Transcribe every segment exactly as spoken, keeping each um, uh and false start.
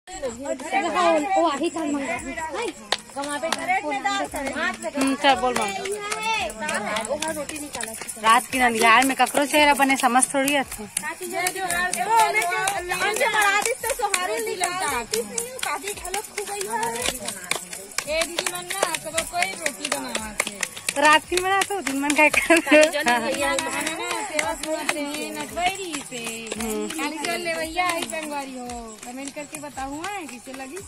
हम्म, चल बोल माँ। रात के अंधियार में ककरो चेहरा बने समझ थोड़ी आथे। ए दीदी मन ना, सबको कोई रोटी बनावा के। रात की बना तो दिन मन काय कर। भैया ना, सेवा सुनत रहे, नटवाई रही से। हम्म। खाली चल ले भैया, आई संगवारी हो। कमेंट करके बताओ, हाँ, कैसे लगी?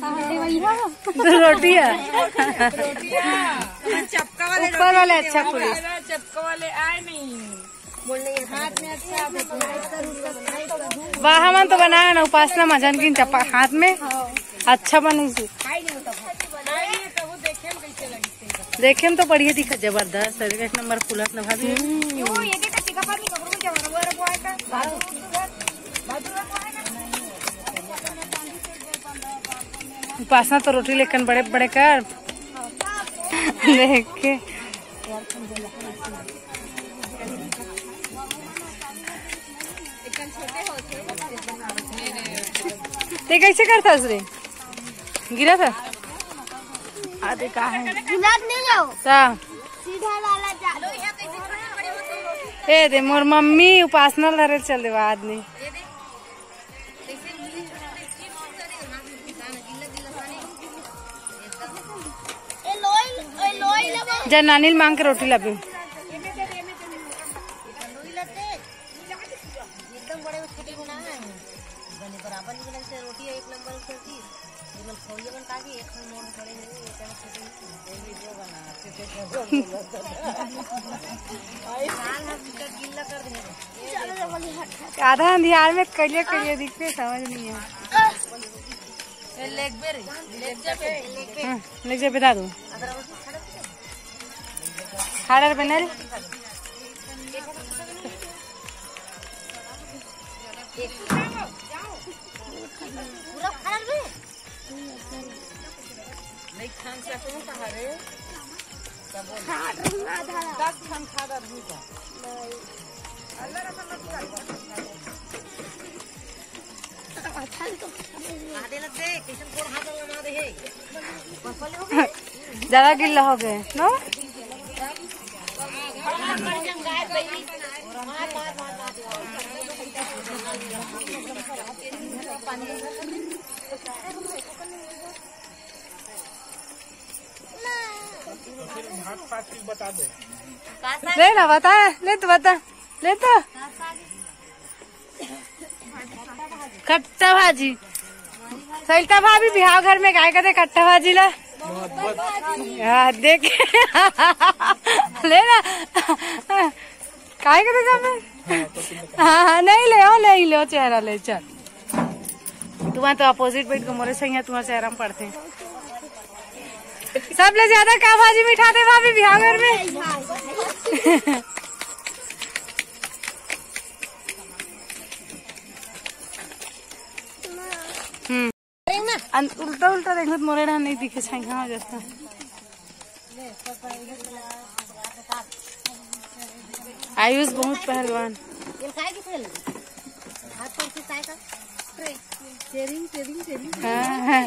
हाँ, ले भैया। रोटी है। रोटी है। चपका वाले ऊपर वाले अच्छा पूरी। चपका वाले आए नहीं। वाह, हमन तो बनाए ना उपासना मजन की चपा हाथ में। अच्छा बनी सी। देखे में तो बढ़िया दिखा, जबरदस्त है, एक नंबर फूलत ना भाभी। उपासना तो रोटी लेकन बड़े बड़े कर देख के। ते कैसे करता रे? गिरा था। अरे का है? गिलास नहीं लो। सा। सीधा वाला जा। ए दे, मोर मम्मी उपासना धरे चल देवा आदमी। ए लोई, ए लोई लेबो। जा नानी ल मांग के रोटी लाबे। एकदम बड़े छोटे को ना है। बने बराबर निकल से रोटी है, एक नंबर सब्जी। ये लोग छोड़िए बन काफी एक मोड़ पड़े हैं, ये क्या छोटे हैं। आधा अंधियार में करिया करिया दिखते, समझ नहीं है। हाँ, लेके जाबे दादू। खाड़र बनल। पूरा खाड़र में। नहीं खान सकूं कहाँ रे? क्या बोल? दस खान खा दर भी का। अल्लाह रखा मत कर। ज्यादा गिल्ला हो गए ना। ले ना, बता, ले तो बता, ले तो। खट्टा भाजी, सरिता भाभी बिहाव घर में काय कथे खट्टा भाजी ला? हाँ, देख। ले ना। काय कथे घर में? हाँ, हाँ, नहीं ले, ओ, नहीं ले, ओ, चेहरा ले, चल। तुम्हारा तो अपोजिट बैठ के मोरे सही है, तुम्हारा चेहरा में पड़ते हैं। सब ले ज्यादा का भाजी मिठाथे भाभी बिहाव घर में? हम्म। अन-, उल्टा उल्टा देखो तो मोरे डहर नहीं दिखे छाई, हाँ, जैसा। आयुष बहुत पहलवान। हाँ, हाँ।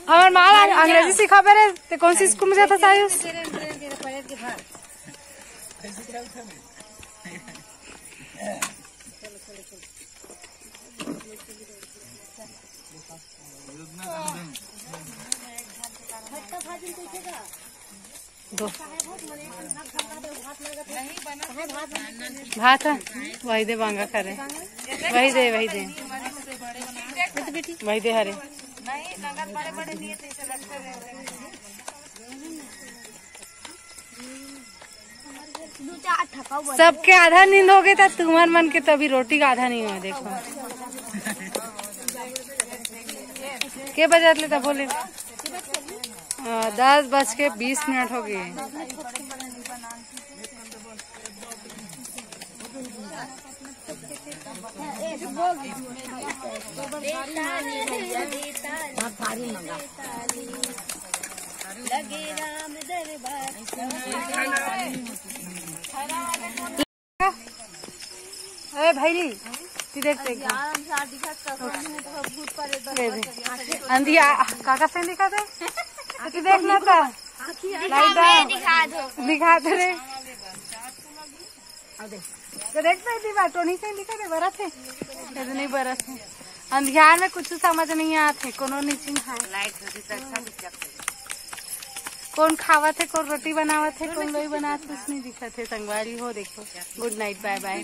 हमार माँ अंग्रेजी सिखाबे रे, ते कौन सी स्कूल में जाता था आयुष? दो। भात है, वही दे बांगा करे, वही दे, वही दे, वही दे हरे। सबके आधा नींद हो गए था, तुम्हार मन के तो अभी रोटी का आधा नहीं हुआ। देखो के बजात लेता बोले। हाँ, दस बज के बीस मिनट हो गए। ए भैरी, देख, देख। अंधियार, अंधियार दिखत का, भूत परेत बस, बस, बस। अंधियार, का का से दिखत हे? तू देख ना का। लाइट डाल। दिखा दे रे। अब देख। तो देख ना दीवार, टोनी से दिखत हे, बरत हे। ये तो नहीं बरत हे। अंधियार में कुछ समझ नहीं आत हे, कोनो नहीं चिन्हाय। लाइट होती तो अच्छा दिखत हे। कोन खावत हे, कोन रोटी बनावत हे, कोन लोई बनात, कुछ नहीं दिखत हे। संगवारी हो, देखो। गुड नाइट, बाय बाय।